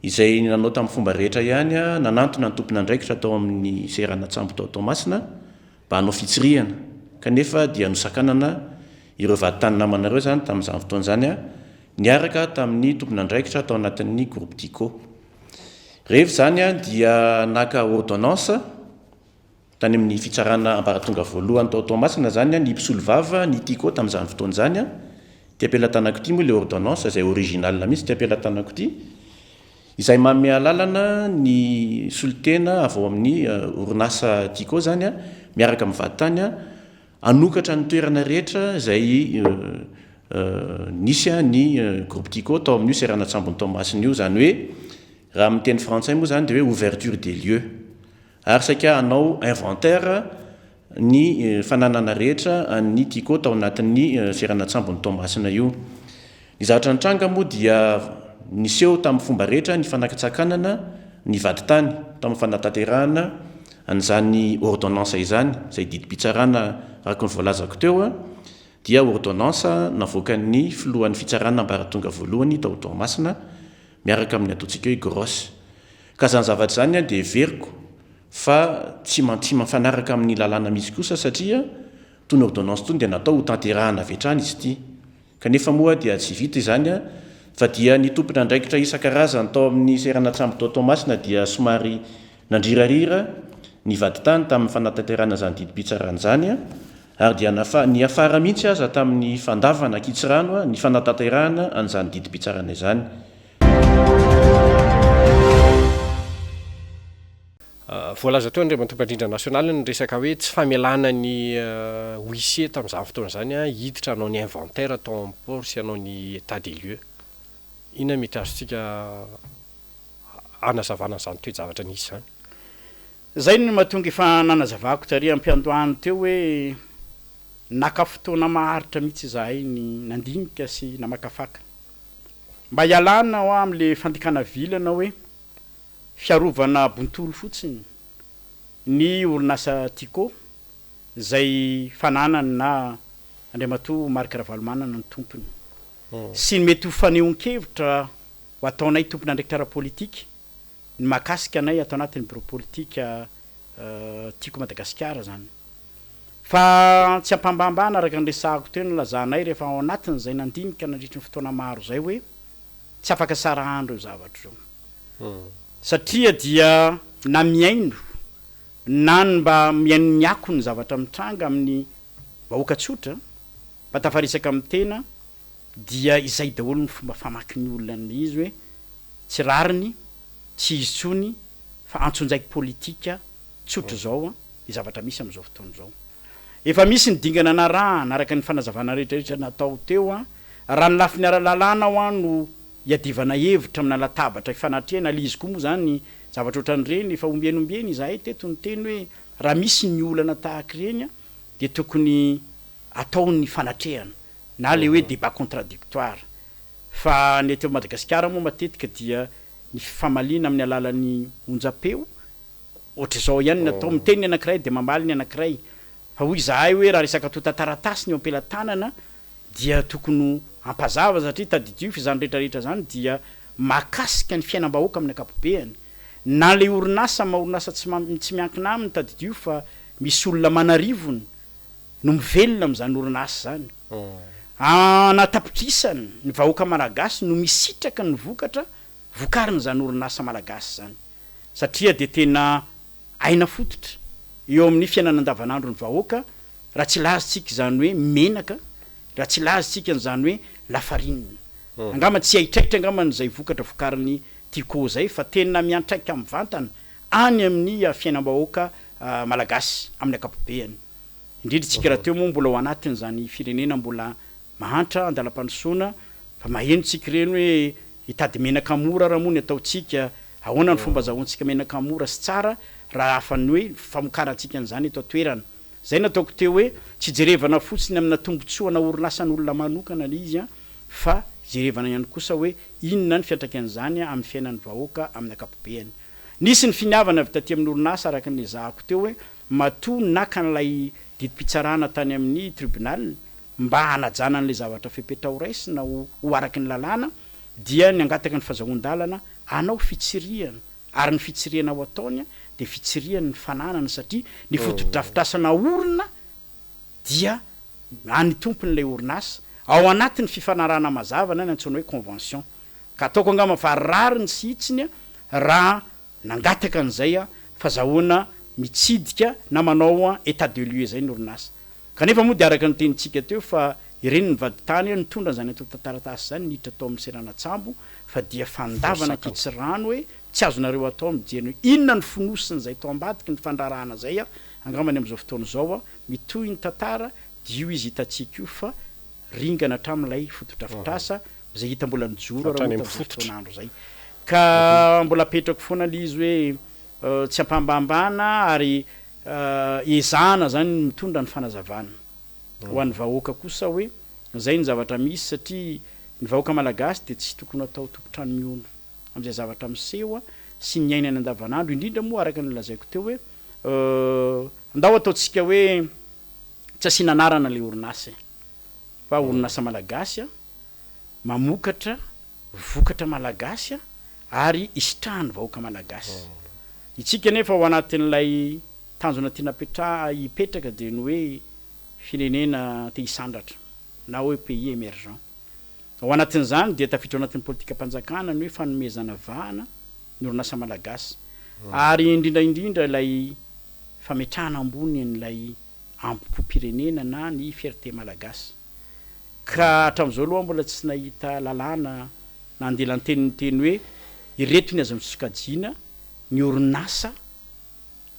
izay nanao tamin'ny fomba rehetra ihany nanantona ny tompon'andraikitra tao amin'ny seranan-tsambo tao Toamasina mba hanao fitsirihana, kanefa dia nosakanana ireo vadintany namana ireo izany tamin'izany fotoana izany niaraka tamin'ny tompon'andraikitra tao anatin'ny groupe Tiko. Rehefa izany dia naka ordonnance. Tany amin'ny fitsarana ambaratonga voalohany tao Toamasina izany ny mpisolovava ny Tiko tamin'izany fotoana izany. Ity am-pelatanako ity moa ilay ordonnance izay original mihitsy ity am-pelatanako ity, izay manome alalana ny solontena avy ao amin'ny orinasa Tiko izany miaraka amin'ny vadintany hanokatra ny toerana rehetra izay nisy ny groupe Tiko tao amin'io seranan-tsambon'i Toamasina io. Izany hoe raha amin'ny teny frantsay moa izany dia hoe ouverture des lieux. Ary saika hanao inventaire ny fananana rehetra an'ny Tiko tao anatin'ny seranan-tsambon'i Toamasina io. Ny zavatra nitranga moa dia niseho tamin'ny fomba rehetra ny fanakatsakanana ny vadintany tamin'ny fanatanterahana an'izany ordonnance izany, izay didim-pitsarana araka ny voalazako teo dia ordonnance navoakan'ny filohan'ny fitsarana ambaratonga voalohany tao Toamasina miaraka amin'ny ataontsika hoe grosse. Ka izany zavatra izany dia heveriko fa tsy tsy mifanaraka amin'ny lalàna mihitsy kosa satria itony ordonnance itony dia natao ho tanterahana avy hatrany izy ity. Kanefa moa dia tsy vita izany fa dia ny tompon'andraikitra isan-karazany tao amin'ny seranan-tsambo tao Toamasina dia somary nandrirarira ny vadintany tamin'ny fanatanterahana izany didim-pitsarana izany ary dia niafara mihitsy aza tamin'ny fandavana an-kitsirano ny fanatanterahana an'izany didim-pitsarana izany. Voalaza teo Andriamatoa Mpandrindra Nasionaly ny resaka hoe tsy famelana ny huissier tamin'izany fotoana izany hiditra hanao ny inventaire tao amin'ny port sy hanao ny état des lieux. Inona mety azontsika hanazavana an'izany toe-javatra nisy izany? Izay no mahatonga efa nanazavako tary am-piandohana teo hoe naka fotoana maharitra mihitsy izahay ny nandinika sy namakafaka. Mba hialana hoa amin'le fandikana vilana hoe fiarovana bontolo fotsiny ny orinasa Tiko izay fananany na Andriamatoa Marc Ravalomanana no tompony sy ny mety ho fanehoan-kevitra ho ataonay tompon'andraikitra ara-politika ny mahakasika anay ato anatin'ny birao politika Tiako Madagasikara izany. Fa tsy ampambambana araka ny resahako teo ny nilazanay rehefa ao anatin'izay nandinika nandritry ny fotoana maro izay hoe tsy afaka sarahana ireo zavatra ireo. Satria dia na mihaino na ny mba mihaino ny akon'ny zavatra mitranga amin'ny vahoaka tsotra, mba tafaresaka amin'ny tena dia izay daholo ny fomba famaky ny olona an'ilay izy hoe tsy rariny, tsy izy intsony fa antsonjaiky politika tsotra izao ny zavatra misy amin'izao fotoana izao. Efa misy ny dingana narahana araka ny fanazavana rehetrarehetra natao teo raha ny lafiny ara-lalàna hoa no iadivana hevitra amina latabatra ifanatrehana, ilay izy koa moa izany zavatra ohatran'ireny efa ombieny ombieny izahay teto niteny hoe raha misy ny olana tahaka ireny dia tokony atao ny fanatrehana na ilay hoe débat contradictoire fa ny eto Madagasikara moa matetika dia ny fifamaliana amin'ny alalan'ny onjam-peo ohatr'izao ihany ny atao, miteny ny anankiray dia mamaly ny anankiray fa hoy izahay hoe raha resaka antontan-taratasy ny eo am-pelatanana dia tokony hampazava satria tadidio fa izany rehetra rehetra izany dia mahakasika ny fiainam-bahoaka amin'ny ankapobeany na ilay orinasa maha orinasa tsy tsy miankina aminy tadidio fa misy olona aman'arivony no mivelona amin'izany orinasa izany. Ana tapitrisany ny vahoaka malagasy no misitraka ny vokatra vokarin'izany orinasa malagasy izany satria dia tena aina fototra eo amin'ny fiainana andavanandron'ny vahoaka raha tsy hilaza tsika izany hoe menaka, raha tsy hilaza tsika an'izany hoe lafarinina. Angamba tsy haitraitra angambany izay vokatra vokarin'ny Tiko izay fa tena miantraika mivantana any amin'ny fiainam-bahoaka malagasy amin'ny ankapobeany. Indrindra isika rahateo moa mbola ao anatin'izany firenena mbola mahantra, andalam-pandrosoana, fa maheno tsika ireny hoe hitady menaka mora raha moa ny ataontsika, ahoana ny fomba azahoantsika menaka mora sy tsara raha hafa ny hoe famokarantsika an'izany eto an-toerana. Izay no ataoko teo hoe tsy jerevana fotsiny amina tombotsoa na orinasan'olona manokana ilay izy fa jerevana ihany kosa hoe inona ny fiantraikan'izany amin'ny fiainan'ny vahoaka amin'ny ankapobeany. Nisy ny finiavana avy taty amin'ny orinasa araka ny nezahako teo hoe matoa naka an'ilay didim-pitsarana tany amin'ny tribunal mba hanajana an'ilay zavatra fepetra ho raisina ho ho araka ny lalàna dia nangataka ny fazahoan-dalana hanao fitsirihana ary ny fitsirihana ho ataony dia fitsirihany ny fananana satria ny fotodrafitrasa naorina dia an'ny tompon'ilay orinasa ao anatin'ny fifanarahana mazava na ny antsoina hoe convention ka ataoko angamba fa rariny sy hitsiny raha Nangataka an'izay aho fa zahoana mitsidika na manao état de lieu izay ny orinasa. Kanefa moa dia araka ny tenintsika teo fa ireny ny vadintany nitondra an'izany antontan-taratasy izany niditra tao amin'ny seranan-tsambo fa dia fandavana ankitsirano hoe tsy azonareo atao mijery ny hoe inona ny fonosin'izay tao ambadiky ny fandraharahana izay angambany amin'izao fotoana izao mitohy ny tantara dia io izy hitantsika io fa ringana hatramin'ilay fotodrafitrasa izay hita mbola nijoro ara moa tamin'izay fotoana andro izay. Ka mbola apetrako foana ilay izy hoe tsy ampahambahambana ary ezahana izany ny mitondra ny fanazavana ho an'ny vahoaka kosa hoe izay ny zavatra misy satria ny vahoaka malagasy dia tsy tokony atao tompon-trano mihono amin'izay zavatra miseho sy ny iainany andavanandro indrindra moa araka ny nolazaiko teo hoe andao ataontsika hoe tsy asiana anarana ilay orinasa e fa orinasa malagasy mamokatra vokatra malagasy ary isitrahan'ny vahoaka malagasy. Itsika anefa ao anatin'ilay tanjona tiana apetraha hipetraka dia ny hoe firenena te hisandratra na hoe pays emergent. Ao anatin'izany dia tafiditra ao anatin'ny politikam-panjakana ny hoe fanomezana vahana ny orinasa malagasy ary indrindra indrindra ilay fametrahana ambony an'ilay ambom-pirenena na ny fierté malagasy. Ka hatramin'izao aloha aho mbola tsy nahita lalàna na andilan-teny niteny hoe ireto ny azo sokajiana ny orinasa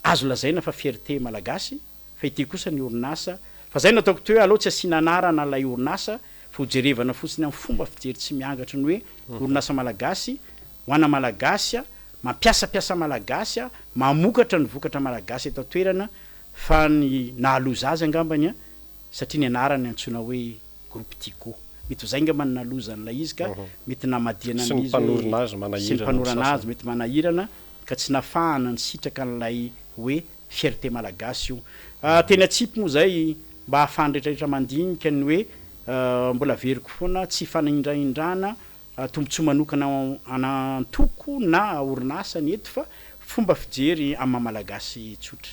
azo lazaina fa fierté malagasy fa ity kosa ny orinasa fa zay no ataoko teo hoe aleo tsy asiana anarana ilay orinasa fa ho jerevana fotsiny amin'ny fomba fijery tsy miangatra ny hoe orinasa malagasy ho ana malagasy mampiasa mpiasa malagasy mamokatra ny vokatra malagasy eto an-toerana fa ny nahaloza azy angambany satria ny anarany antsoina hoe groupe Tigo. Mety ho zay angamba no nahaloza an'ilay izy ka mety namadihana Sy ny an'ilay izy hoe mpanorina azy sy ny manahirana ny mpanorana azy sasany. mety manahirana ka tsy nafahana nisitraka an'ilay hoe fierté malagasy io. Teny atsipy moa zay mba ahafahan'ny rehetrarehetra mandinika ny hoe mbola averiko foana tsy fanaindraindrana Tombontsoa manokana ana antoko na orinasa ny eto fa fomba fijery amin'ny maha Malagasy tsotra.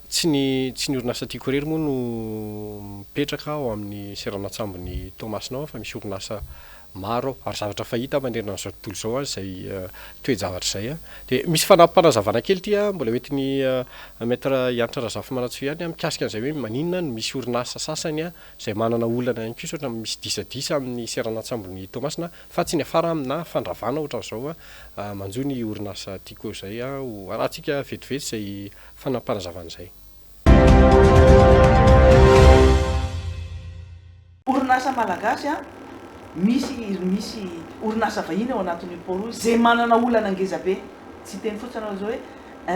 Tsy ny tsy ny orinasa Tiko irery moa no mipetraka ao amin'ny seranan-tsambon'i Toamasina ao fa misy orinasa Maro ary zavatra fahita manerana an'izao tontolo izao izay toe-javatra izay. Dia misy fanampim-panazavana kely ity mbola hoentin'i Maître Hanitra Razafimanantsoa ihany mikasika an'izay hoe maninona no misy orinasa sasany izay manana olana ihany koa sao misy disadisa amin'ny seranan-tsambon'i Toamasina fa tsy niafara amina fandravana ohatran'izao manjo ny orinasa Tiko izay. Ho arahantsika vetivety izay fanampim-panazavana izay. Orinasa malagasy an, misy misy orinasa vahiny ao anatin'io port io izay manana olana ngeza be, tsy hiteny fotsiny aho izao hoe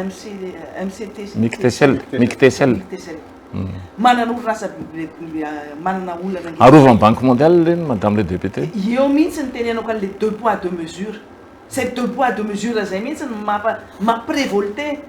MC MCT Mictesel, Mictesel. Mictesel. Manana orinasa manana olana ngeza be. Arovan'ny Banque mondiale ireny madame le député. Eo mihitsy ny tenenako an'ilay deux poids deux mesures. Izay deux poids deux mesures izay mihitsy no mampa mampi-revolter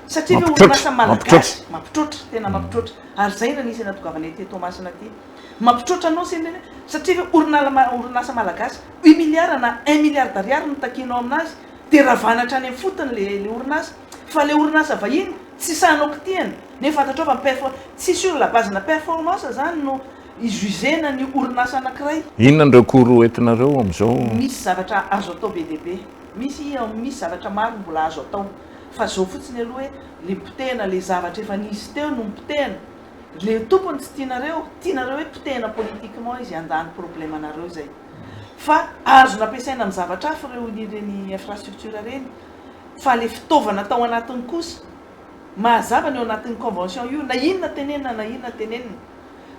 satria ve orinasa malagasy mampitroatra, tena mampitroatra ary izay no anisany ahatongavana ety Toamasina aty. Mampitroatra anao se nene satria ve orinala orinasa malagasy un milliard na un milliard d'ariary no takianao aminazy de ravana hatrany amin'ny fotony le le orinasa fa le orinasa vahiny tsy sahanao kitihana nefa fantatrao fa mi-perfor tsy sur la base na performance zany no hi-jugena ny orinasa anakiray. Inona ny recours hoentinareo amin'izao? Misy zavatra azo atao be dia be, misy misy zavatra maro mbola azo atao fa zao fotsiny aloha hoe le potehina le zavatra efa nisy teo no nipotehina Le tompony tsy tianareo, tianareo hoe potehina politiquement izy handany problème anareo izay. Fa azo nampiasaina amin'ny zavatra hafa ireo ireny infrastructure ireny. Fa le fitaovana tao anatiny kosa, mahazava ny ao anatin'ny convention io na inona tenenina na inona tenenina.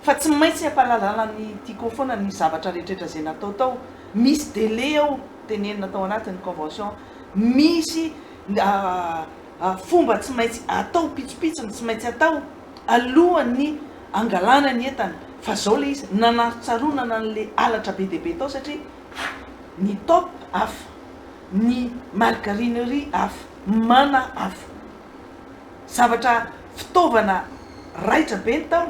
Fa tsy maintsy ampahalalana ny Tiko foana ny zavatra rehetrretra izay natao tao. Misy délai ao tenenina tao anatin'ny convention. Misy Fomba tsy maintsy atao, pitsopitsony tsy maintsy atao alohan'ny angalana ny entana. Fa zao le izy, nanarontsaronana an'le halatra be dia be tao satria ny top hafa, ny margarinerie hafa, mana hafa. Zavatra fitaovana raitra be ny tao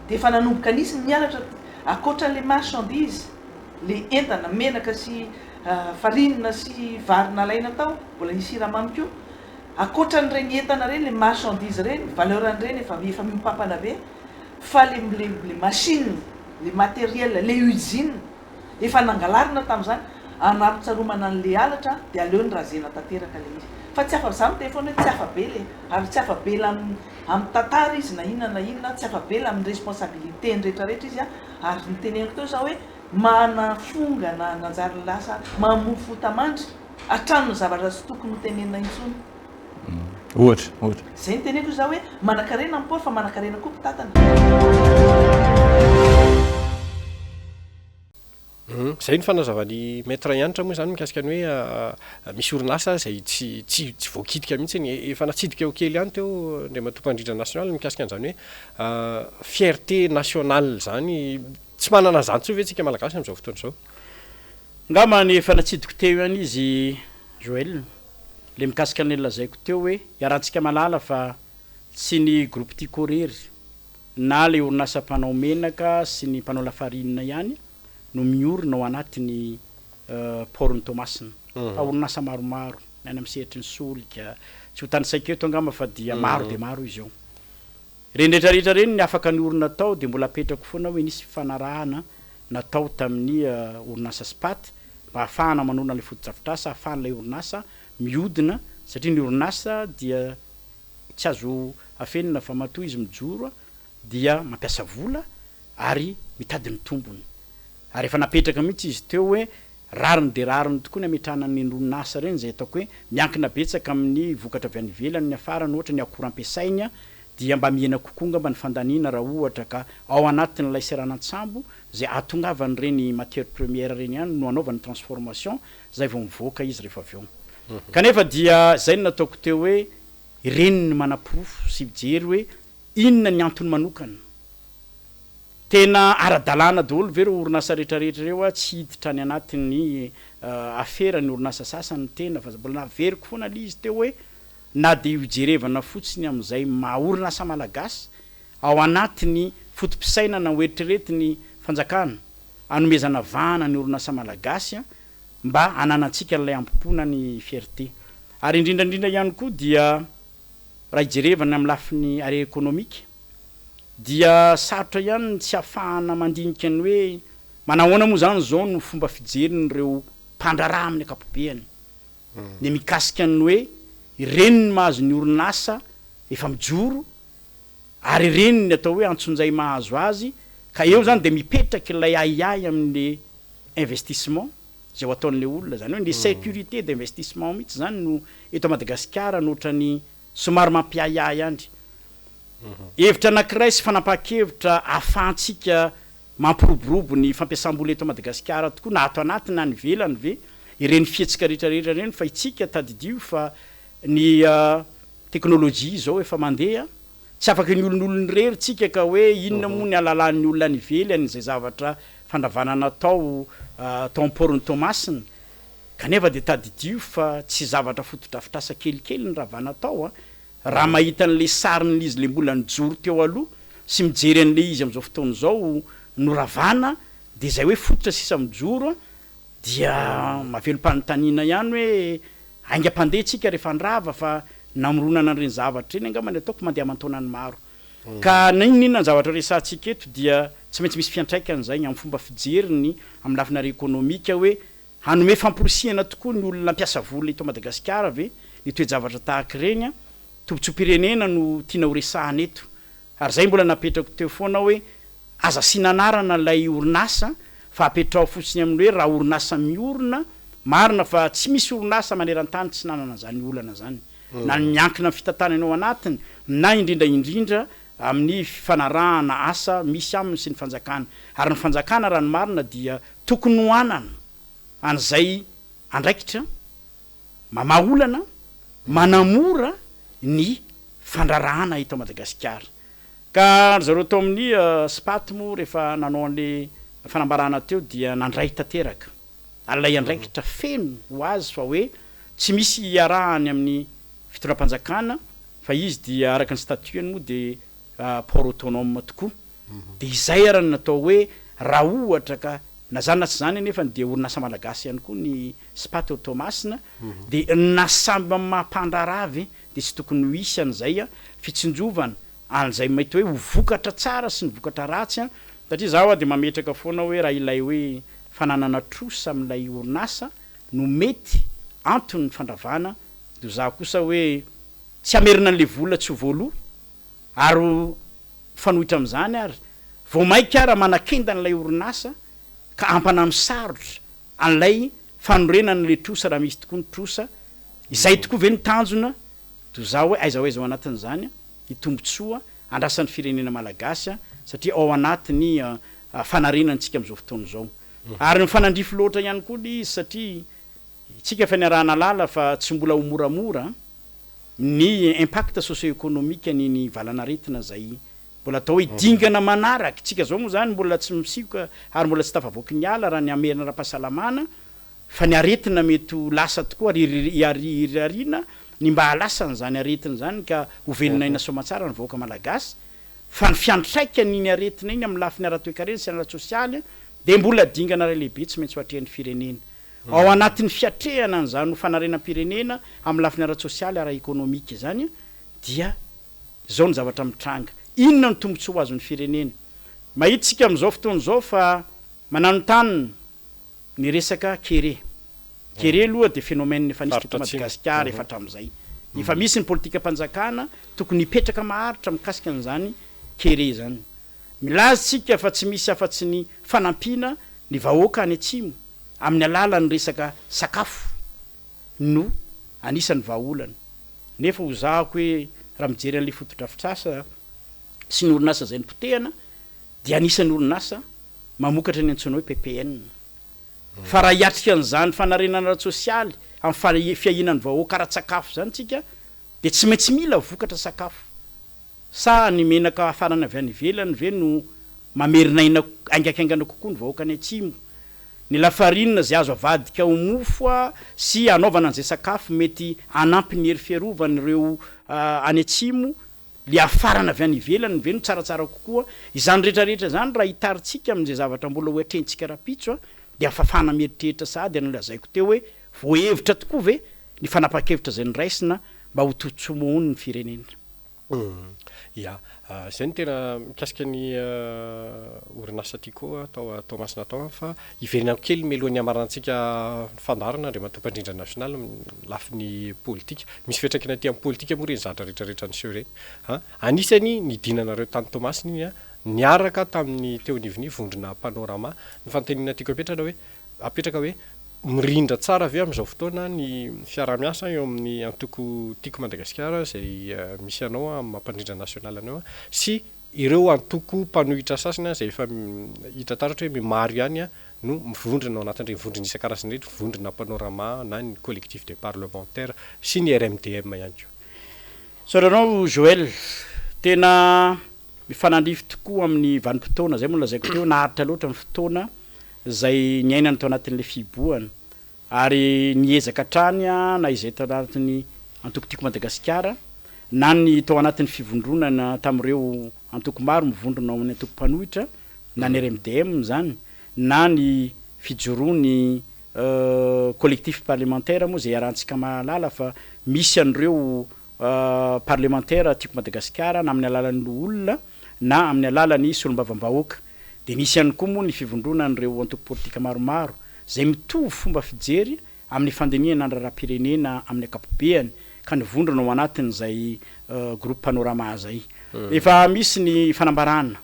dia efa nanomboka nisy ny halatra ankoatran'le marchandise, le entana, menaka sy farine sy vary nalaina tao, mbola nisy siramamy koa. Ankoatran'ireny entana ireny, le marchandise ireny, valeur an'ireny efa efa miompampana be, fa le le le machine, le matériel, le usine efa nangalarina tamin'izany, anarotsaromana an'le halatra dia aleo ny razena tanteraka le izy. Fa tsy afa, za miteny foana hoe tsy afa-bela e, ary tsy afa-bela amin'ny amin'ny tantara izy na inona na inona, tsy afa-bela amin'ny responsabilité-ny rehetrarehetra izy an, ary noteneniko teo za hoe Manafonga na nanjary lasa mamoa fota-mandry hatramin'ny zavatra tsy tokony ho tenenina intsony. Ohatra, ohatra. Izay no teneniko izaho hoe manankarena ny paoly fa manankarena koa mpitantana. Izay no fanazavan'i Maître Hanitra moa izany mikasika ny hoe misy orinasa izay tsy tsy tsy voakitika mihitsy. Efa natsidika eo kely ihany teo Andriamatoa Mpandrindra Nasionaly mikasika an'izany hoe fierté nationale izany. Tsy manana an'izany intsony ve tsika Malagasy amin'izao fotoana izao? Angamba ny efa natsidiko teo ihany izy Joël, le mikasika an'ilay nolazaiko teo hoe iarahantsika mahalala fa tsy ny groupe Tiko irery na ilay orinasa mpanao menaka sy ny mpanao lafarinina ihany no miorina ao anatin'ny port-n'i Toamasina fa orinasa maromaro, ny any amin'ny sehatry ny solika, tsy ho tanisaiko eto angamba fa dia maro dia maro izy ao. Ireny rehetra rehetra ireny ny afaka niorina tao dia mbola apetrako foana hoe nisy fifanarahana natao tamin'ny orinasa Spat mba hahafahana manorina ilay fotodrafitrasa ahafahan'ilay orinasa mihodina satria ny orinasa dia tsy azo afenina fa matoa izy mijoro dia mampiasa vola ary mitady ny tombony ary efa napetraka mihitsy izy teo hoe rariny dia rariny tokoa ny hametrahana an'ireny orinasa ireny izay ataoko hoe miankina betsaka amin'ny vokatra avy any ivelany ny hafarany ohatra ny akora ampiasainy dia mba mihena kokoa angamba ny fandaniana raha ohatra ka ao anatin'ilay seranan-tsambo izay ahatongavan'ireny matière première ireny ihany no anaovany transformation izay vao mivoaka izy rehefa avy eo. Kanefa dia izay no nataoko teo hoe ireny ny manaporofo sy mijery hoe inona ny antony manokana. Tena ara-dalàna daholo ve ireo orinasa rehetrarehetra ireo a, tsy hiditra any anatin'ny afera ny orinasa sasany ny tena fa mbola naveriko foana ilay izy teo hoe na dia hojerevana fotsiny amin'izay maha orinasa malagasy ao anatin'ny foto-pisainana hoeritreretin'ny fanjakana hanomezana vahana ny orinasa malagasy mba hananantsika an'ilay hambom-po na ny fierté. Ary indrindra indrindra ihany koa dia raha hijerevana amin'ny lafiny ara-ekonomika dia sarotra ihany ny tsy hahafahana mandinika ny hoe. Manahoana moa izany izao no fomba fijerin'ireo mpandraharaha amin'ny ankapobeany ny mikasika ny hoe ireny ny mahazo ny orinasa efa mijoro ary ireny ny atao hoe antsonjay mahazo azy ka eo izany dia mipetraka ilay ahiahy amin'le investissement izay ho ataon'ilay olona, izany hoe ny sécurité d'investissement mihitsy izany no eto Madagasikara no ohatran'ny somary mampiahiahy ihany. Hevitra anankiray sy fanapahan-kevitra ahafahantsika mampiroborobo ny fampiasam-bola eto Madagasikara tokoa na ato anaty na any ivelany ve ireny fihetsika rehetra rehetra ireny fa itsika tadidio fa ny teknolojia izao efa mandeha tsy afaka ny olon'olona irery tsika ka hoe inona moa ny ahalalan'ny olona any ivelany izay zavatra fandravana natao tao am-port-n'i Toamasina kanefa dia tadidio fa tsy zavatra fotodrafitrasa kelikely ny ravana tao a Raha mahita an'ilay sarin'ilay izy ilay mbola nijoro teo aloha sy mijery an'ilay izy amin'izao fotoana izao noravana dia izay hoe fototra sisa mijoro dia mahavelom-panontaniana ihany hoe haingam-pandeha tsika rehefa handrava fa namoronana an'ireny zavatra ireny angamba ny ataoko mandeha aman-taonany maro. Ka na inona inona ny zavatra resahantsika eto dia tsy maintsy misy fiantraikany izay amin'ny fomba fijeriny amin'ny lafiny ara-ekonomika hoe Hanome famporisihana tokoa ny olona hampiasa vola eto Madagasikara ve ny toe-javatra tahaka ireny? Tombontsoam-pirenena no tiana ho resahana eto. Ary izay mbola napetrako teo foana hoe aza asiana anarana ilay orinasa fa apetraho fotsiny amin'ny hoe raha orinasa miorina, marina fa tsy misy orinasa maneran-tany tsy nanana an'izany olana izany na ny miankina amin'ny fitantanana ao anatiny na indrindra indrindra amin'ny fifanarahana asa misy aminy sy ny fanjakana. Ary ny fanjakana raha ny marina dia Tokony ho hanana an'izay andraikitra mamaha olana, manamora ny fandraharahana eto Madagasikara. Ka ry zareo tao amin'ny Spat moa rehefa nanao an'ilay fanambarana teo dia nandray tanteraka an'ilay andraikitra feno ho azy fa hoe tsy misy iarahany amin'ny fitondram-panjakana fa izy dia araka ny statut-ny moa dia port autonome tokoa. Dia izay ary no natao hoe raha ohatra ka, na izany na tsy izany anefa dia orinasa malagasy ihany koa ny Spat ao Toamasina, dia na samy amin'ny maha mpandraharaha ve dia tsy tokony ho hisy an'izay fitsinjovana an'izay mety hoe ho vokatra tsara sy ny vokatra ratsy satria izaho hoa dia mametraka foana hoe raha ilay hoe fananana trosa amin'ilay orinasa no mety anton'ny fandravana dia ho izaho kosa hoe tsy hamerina an'ilay vola tsy ho voaloa Ary mifanohitra amin'izany ary, vao mainka ara manakenda an'ilay orinasa ka hampanano sarotra an'ilay fanorenana ilay trosa raha misy tokoa ny trosa, izay tokoa ve no tanjona? Toy izaho hoe aiza ho aiza ao anatin'izany ny tombontsoa andrasan'ny firenena malagasy satria ao anatin'ny fanarenantsika amin'izao fotoana izao. Ary mifanandrify loatra ihany koa ilay izy satria isika efa niaraha-nahalala fa tsy mbola ho moramora ny impact socio-economique ny valanaretina izay mbola atao hoe dingana manaraka, tsika zao moa zany mbola tsy misioka ary mbola tsy tafavoaky ny ala raha ny hamehana ara-pahasalamana fa ny aretina mety ho lasa tokoa ary irariana ny mba hahalasa an'izany aretina izany ka ho velona aina soamantsara ny vahoaka malagasy fa ny fiantraikan'iny aretina iny amin'ny lafiny ara-toekarena sy ara-tsosialy dia mbola dingana iray lehibe tsy maintsy ho atrehin'ny firenena. Ao anatin'ny fiatrehana an'izany ho fanarenam-pirenena amin'ny lafiny ara-tsosialy, ara-ekonomika izany dia izao ny zavatra mitranga. Inona no tombontsoa ho azon'ny firenena? Mahita isika amin'izao fotoana izao fa mananontanona ny resaka kere. Kere aloha dia phénomène efa nisy teto Madagasikara efa hatramin'izay. Efa misy ny politikam-panjakana tokony hipetraka maharitra mikasika an'izany kere izany. Milaza isika fa tsy misy afa-tsy ny fanampiana ny vahoaka any atsimo amin'ny alalan'ny resaka sakafo no anisan'ny vahaolana. Nefa hozahako hoe raha mijery an'ilay fotodrafitrasa sy ny orinasa izay nopotehana dia anisan'ny orinasa mamokatra ny antsoina hoe ppn. Fa raha hiatrika an'izany fanarenana ara-tsosialy amin'ny fiahiana ny vahoaka ara-tsakafo izany isika dia tsy maintsy mila vokatra sakafo. Sa ny menaka hafarana avy any ivelany ve no mamerina aina haingankaingana kokoa ny vahoaka any atsimo? Ny lafarinina izay azo avadika ho mofo sy hanaovana an'izay sakafo mety hanampy ny hery fiarovan'ireo any atsimo, le hafarana avy any ivelany ve no tsaratsara kokoa? Izany rehetra rehetra izany raha hitarintsika amin'izay zavatra mbola ho atrehintsika rahampitso dia fafana mieritreritra sahady ny nolazaiko teo hoe voahevitra tokoa ve ny fanapahan-kevitra izay noraisina mba ho tontsomohon'ny firenena. Ya. Izay no tena mikasika ny orinasa Tiko tao Toamasina tao fa hiverenako kely mialohan'ny hamaranantsika ny fandaharana Andriamatoa Mpandrindra Nasionaly amin'ny lafiny politika. Misy fiantraikany aty amin'ny politika moa ireny zavatra rehetra rehetra niseho ireny. Anisany nidinanareo tany Toamasina iny niaraka tamin'ny teo anivon'ny vondrona Panorama. Ny fanontaniana tiako apetrana hoe apetraka hoe mirindra tsara ve amin'izao fotoana ny fiaraha-miasa eo amin'ny antoko Tiako Madagasikara izay misy anao amin'ny maha mpandrindra nasionaly anao sy ireo antoko mpanohitra sasany izay efa hita taratra hoe maro ihany no mivondrona ao anatin'ireny vondrona isan-karazany ireny, vondrona Panorama na ny Collectif des parlementaires sy ny RMDM ihany koa. Misaotra anao Joël. Tena mifanandrify tokoa amin'ny vanim-potoana, izay moa no lazaiko teo, naharitra loatra ny fotoana izay niainany tao anatin'ilay fihibohana ary niezaka hatrany na izay tao anatin'ny antoko Tiako Madagasikara na ny tao anatin'ny fivondronana tamin'ireo antoko maro mivondrona ao amin'ny antoko mpanohitra na ny RMDM izany na ny fijoroan'ny collectif parlementaire moa izay iarahantsika mahalala fa misy an'ireo parlemantera Tiako Madagasikara na amin'ny alalan'ny loholona na amin'ny alalan'ny solombavambahoaka. Dia nisy ihany koa moa ny fivondronan'ireo antoko politika maromaro izay mitovy fomba fijery amin'ny fandinihana ny raharaham-pirenena amin'ny ankapobeany ka nivondrona ao anatin'izay groupe Panorama izay. Efa misy ny fanambarana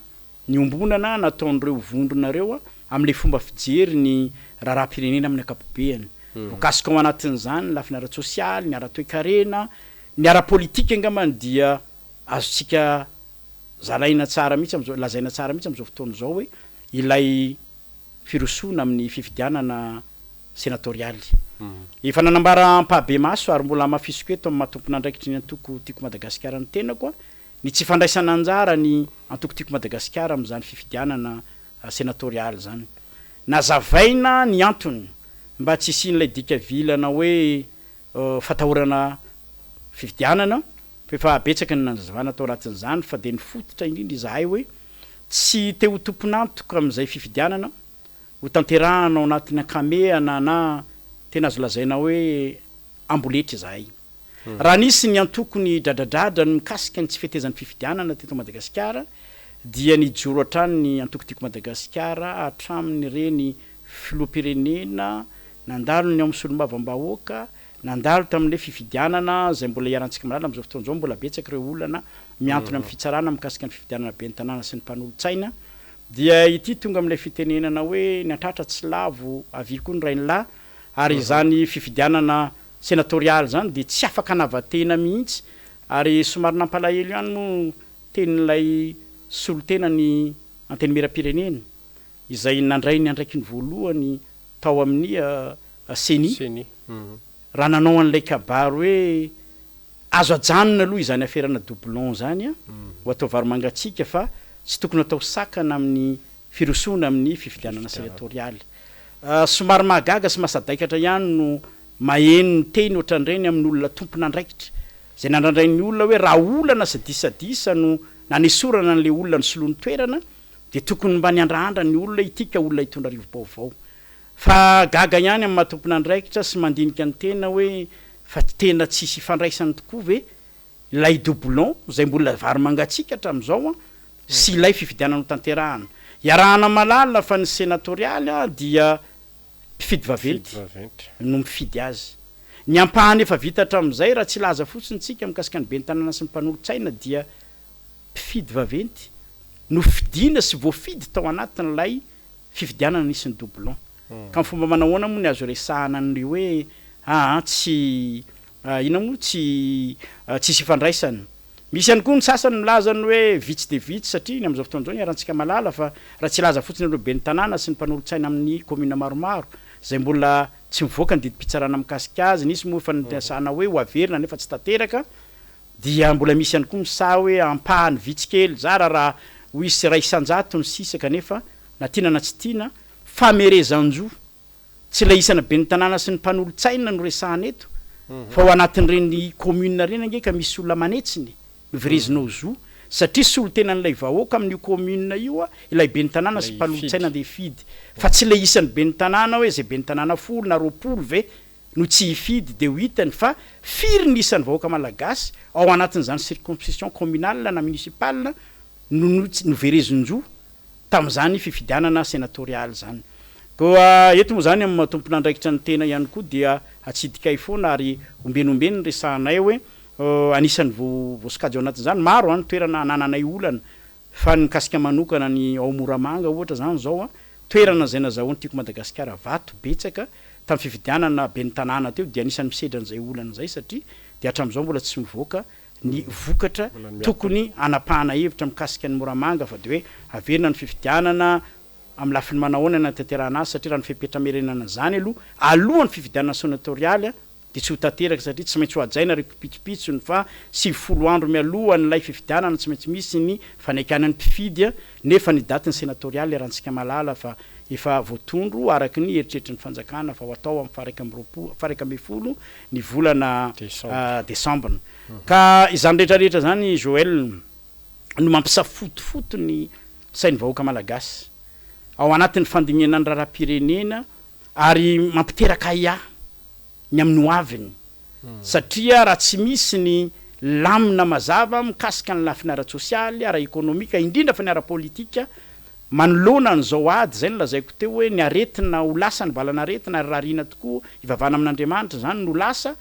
niombonana nataon'ireo vondrona ireo amin'ilay fomba fijery ny raharaham-pirenena amin'ny ankapobeany. Voakasika ao anatin'izany ny lafiny ara-tsosialy, ny ara-toekarena, ny ara-politika angambany dia azontsika zaraina tsara mihitsy amin'izao, lazaina tsara mihitsy amin'izao fotoana izao hoe ilay firosoana amin'ny fifidianana senatorialy. Efa nanambara ampahabemaso ary mbola hamafisiko eto amin'ny maha tompon'andraikitry ny antoko Tiako Madagasikara ny tenako ny tsy fandraisana anjara ny antoko Tiako Madagasikara amin'izany fifidianana senatorialy izany. Nazavaina ny antony mba tsy hisian'ilay dika vilana hoe fatahorana fifidianana fa efa betsaka ny nanazavana tao anatin'izany fa dia nifototra indrindra izahay hoe tsy te ho tompon'antoka amin'izay fifidianana ho tanterahana ao anatin'ny ankamehana na tena azo lazaina hoe amboletra izahay. Raha nisy ny antoko nidradradradra ny mikasika ny tsy fetezan'ny fifidianana teto Madagasikara dia nijoro hatrany ny antoko Tiako Madagasikara hatramin'ireny filoham-pirenena nandalo ny ao amin'ny solombavambahoaka nandalo tamin'ilay fifidianana izay mbola iharantsika malala amin'izao fotoana izao mbola betsaka ireo olana mihantona amin'ny fitsarana mikasika ny fifidianana ben'ny tanàna sy ny mpanolotsaina dia ity tonga amin'ilay fitenenana hoe ny antratra tsy lavo avia koa ny rainilahy ary izany fifidianana senatorialy izany dia tsy afaka hanava-tena mihitsy ary somary nampalahelo ihany moa tenin'ilay solontena ny Antenimierampirenena izay nandray ny andraikiny voalohany tao amin'ny Ceni raha nanao an'ilay kabary hoe azo ajanona aloha izany aferana doublon izany ho atao varo-mangatsiaka fa tsy tokony atao sakana amin'ny firosoana amin'ny fifidianana senatorialy. Somary mahagaga sy mahasadaikatra ihany no maheno ny teny ohatran'ireny amin'olona tompon'andraikitra izay nandrandrain'ny olona hoe raha olana sy disadisa no nanesorana an'ilay olona nisoloany toerana dia tokony mba niandrahandra ny olona ity ka olona hitondra rivo-baovao. Fa gaga ihany amin'ny maha tompon'andraikitra sy mandinika ny tena hoe fa tena tsisy ifandraisany tokoa ve ilay doublon izay mbola vary mangatsiaka hatramin'izao sy ilay fifidianana hotanterahana. Iarahana mahalala fa ny senatorialy dia mpifidy vaventy no mifidy azy. Ny ampahany efa vita hatramin'izay raha tsy hilaza fotsiny tsika mikasika ny ben'ny tanàna sy ny mpanolotsaina dia mpifidy vaventy no fidiana sy voafidy tao anatin'ilay fifidianana nisy ny doublon. Ka ny fomba manahoana moa ny azo resahana ny hoe aa tsy inona moa tsy tsisy ifandraisany. Misy ihany koa ny sasany milaza ny hoe vitsy dia vitsy satria ny amin'izao fotoana izao niharantsika malala fa raha tsy hilaza fotsiny ireo ben'ny tanàna sy ny mpanolotsaina amin'ny kaominina maromaro izay mbola tsy mivoaka ny didim-pitsarana mikasika azy, nisy moa efa niresahana hoe ho averina nefa tsy tanteraka dia mbola misy ihany koa ny sahy hoe ampahany vitsy kely zara raha ho hisy 1% ny sisa kanefa na tiana na tsy tiana famerezan-jo Tsy ilay isana ben'ny tanàna sy ny mpanolotsaina no resahana eto fa ao anatin'ireny commune ireny ange ka misy olona manetsiny no verezinao zo satria solontenan'ilay vahoaka amin'io commune io ilay ben'ny tanàna sy mpanolotsaina andeha hifidy fa tsy ilay isan'ny ben'ny tanàna hoe izay ben'ny tanàna folo na 20 ve no tsy hifidy dia ho hitany fa firy ny isan'ny vahoaka malagasy ao anatin'izany circonscription communale na municipale. no noverezin-jo tamin'izany fifidianana senatorialy izany. Koa eto moa izany amin'ny maha tompon'andraikitra ny tena ihany koa dia atsidikay foana ary ombieny ombieny ny resahanay hoe anisan'ny voasokajy ao anatin'izany maro ny toerana anananay olana fa ny mikasika manokana ny ao Moramanga ohatra izany izao toerana izay nazahoan'ny Tiako Madagasikara vato betsaka tamin'ny fifidianana ben'ny tanàna teo dia anisan'ny misedra an'izay olana izay satria dia hatramin'izao mbola tsy mivoaka ny vokatra tokony hanapahana hevitra mikasika an'i Moramanga fa dia hoe averina ny fifidianana amin'ny lafiny manahoana ny hanatanterahana azy satria raha ny fepetra hamerenana an'izany aloha alohan'ny fifidianana senatorialy dia tsy ho tanteraka satria tsy maintsy ho hajaina ireo kipitsopitsony fa 90 andro mialohan'ilay fifidianana tsy maintsy misy ny fanaikana ny mpifidy nefa ny datin'ny senatorialy iarahantsika mahalala fa efa voatondro araka ny eritreritry ny fanjakana fa ho atao amin'ny faha 21 faha 11 ny volana desambra. Ka izany rehetra rehetra izany Joël no mampisafotofoto ny sain'ny vahoaka malagasy ao anatin'ny fandinihana ny raharaham-pirenena ary mampiteraka ahiahy ny amin'ny ho aviny satria raha tsy misy ny lamina mazava mikasika ny lafiny ara-tsosialy, ara-ekonomika, indrindra fa ny ara-politika manoloana an'izao ady izay no lazaiko teo hoe ny aretina ho lasa ny valan'aretina ary rariana tokoa hivavahana amin'Andriamanitra izany no lasa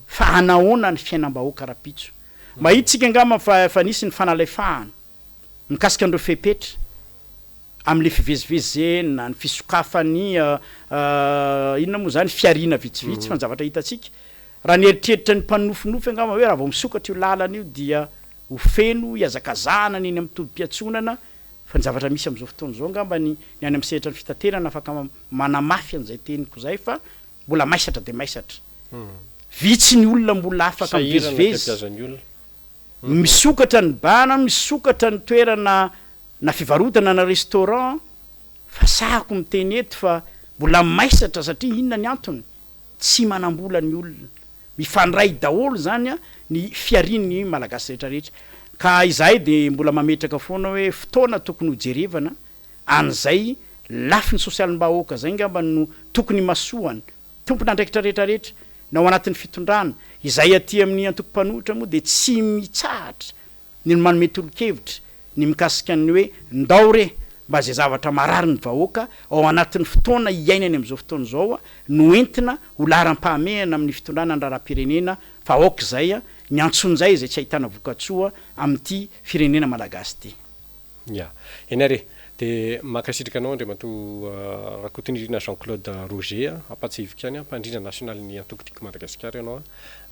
fa hanahoana ny fiainam-bahoaka rahampitso. Mahita isika angamba fa efa nisy ny fanalefahana mikasika an'ireo fepetra amin'ilay fivezivezena, ny fisokafan'ny inona moa izany, fihariana vitsivitsy fa ny zavatra hitantsika raha nieritreritra ny mpanofinofy angamba hoe raha vao misokatra io lalana io dia ho feno hihazakazahana ny eny amin'ny tobim-piantsonana fa ny zavatra misy amin'izao fotoana izao angamba ny ny any amin'ny sehatra ny fitaterana afaka manamafy an'izay teniko izay fa mbola maisatra dia maisatra. Vitsy ny olona mbola afaka mivezivezy. Misokatra ny bar, misokatra ny toerana na fivarotana na restaurant fa sahako miteny eto fa mbola maisatra satria inona ny antony? Tsy manambola ny olona. Mifandray daholo izany ny fiharian'ny Malagasy rehetra rehetra. Ka izahay dia mbola mametraka foana hoe fotoana tokony ho jerevana an'izay lafiny sosialim-bahoaka izay angamba no tokony himasoana tompon'andraikitra rehetra rehetra na ao anatin'ny fitondrana, izay aty amin'ny antoko mpanohitra moa dia tsy mitsahatra ny manome tolo-kevitra ny mikasika ny hoe ndao re mba izay zavatra marary ny vahoaka ao anatin'ny fotoana iainany amin'izao fotoana izao no entina ho laharam-pahamehana amin'ny fitondrana ny raharaham-pirenena fa aoka izay ny antsonjay izay tsy ahitana vokatsoa amin'ity firenena malagasy ity. Ya. Eny ary e. Dia mankasitraka anao Andriamatoa Rakotonirina Jean Claude Roger a, ampahatsiahiviko ihany a, mpandrindra nasionalin'ny antoko Tiako Madagasikara ianao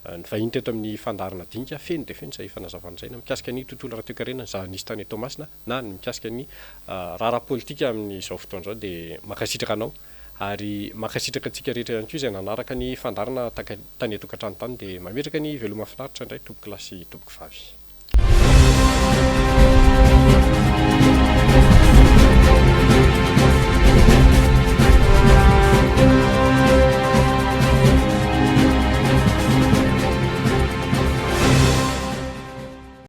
a, nivahiny teto amin'ny fandaharana dinika feno dia feno izay fanazavana izay na mikasika ny tontolo ara-toekarena ny zava-nisy tany Toamasina na ny mikasika ny raharaha politika amin'izao fotoana izao dia mankasitraka anao ary mankasitraka antsika rehetra ihany koa izay nanaraka ny fandaharana tany an-tokantrano tany dia mametraka ny veloma finaritra indray tompokolahy sy tompokovavy.